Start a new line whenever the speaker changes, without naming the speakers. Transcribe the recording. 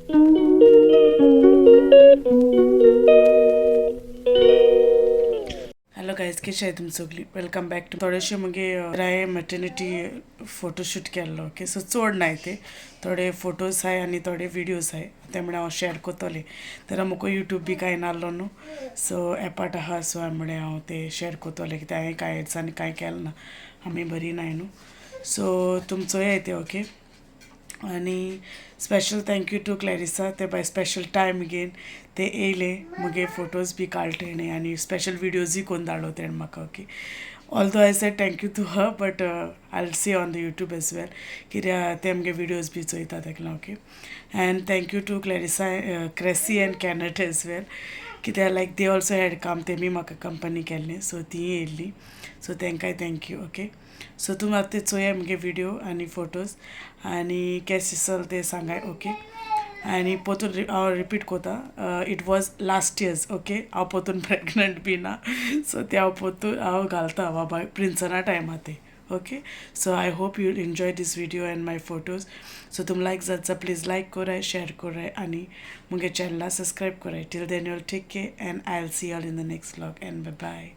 Hello guys, कशें आहाय तुमी सगळीं? Welcome back to. थोडेशे मुगे हांवें मॅटर्निटी फोटोशूट केल्लो, ओके. सो चड नाय, ते थोडे फोटोज आहाय आनी थोडे विडियोज आहाय, ते म्हळ्यार हांव शेअर करतलें. तर म्हाका युट्यूब बी कांय नासलो न्हू, सो एपाट आहा. सो हांवें म्हळें हांव ते शेअर करतलें, कित्याक हांवें कांय दिसांनी कांय केलें ना, आमी बरी नाय न्हू. सो तुमी चोयाय ते, ओके. आनी special thank you to Clarissa, ते बाय स्पेशल टायम घेवन ते येयले, मुगे फोटोज बी काडले तेणें आनी स्पेशल विडियोजूय करून धाडलो तेणें म्हाका, okay. Although I said thank you to her, but I'll say on the YouTube as well, कित्याक ते आमगे विडियोज बी चोयता तेका लागून, okay. And thank you to Clarissa, Cressy and Kenneth as well, कित्याक लायक they also had काम, तेमी म्हाका कंपनी केल्ली, सो ती येयल्ली, सो तेंकांय thank you, okay. सो तुमी आतां ते चोया मुगे विडियो आनी फोटोज आनी केशें दिसल ते सांगाय, ओके. आनी पोतून हांव रिपीट कोता, it was last year's, okay. हांव पोतून प्रेगनंट बी ना, सो ते हांव पोतून हांव घालता बाबा प्रिन्सना टायमा ते, okay. So I hope you enjoy this video and my photos. So तुम लायक जाता, प्लीज लायक कराय, शेअर कराय आनी मुगे चॅनला सबस्क्रायब कराय. Till then you'll take care and I will see all in the next vlog and bye bye.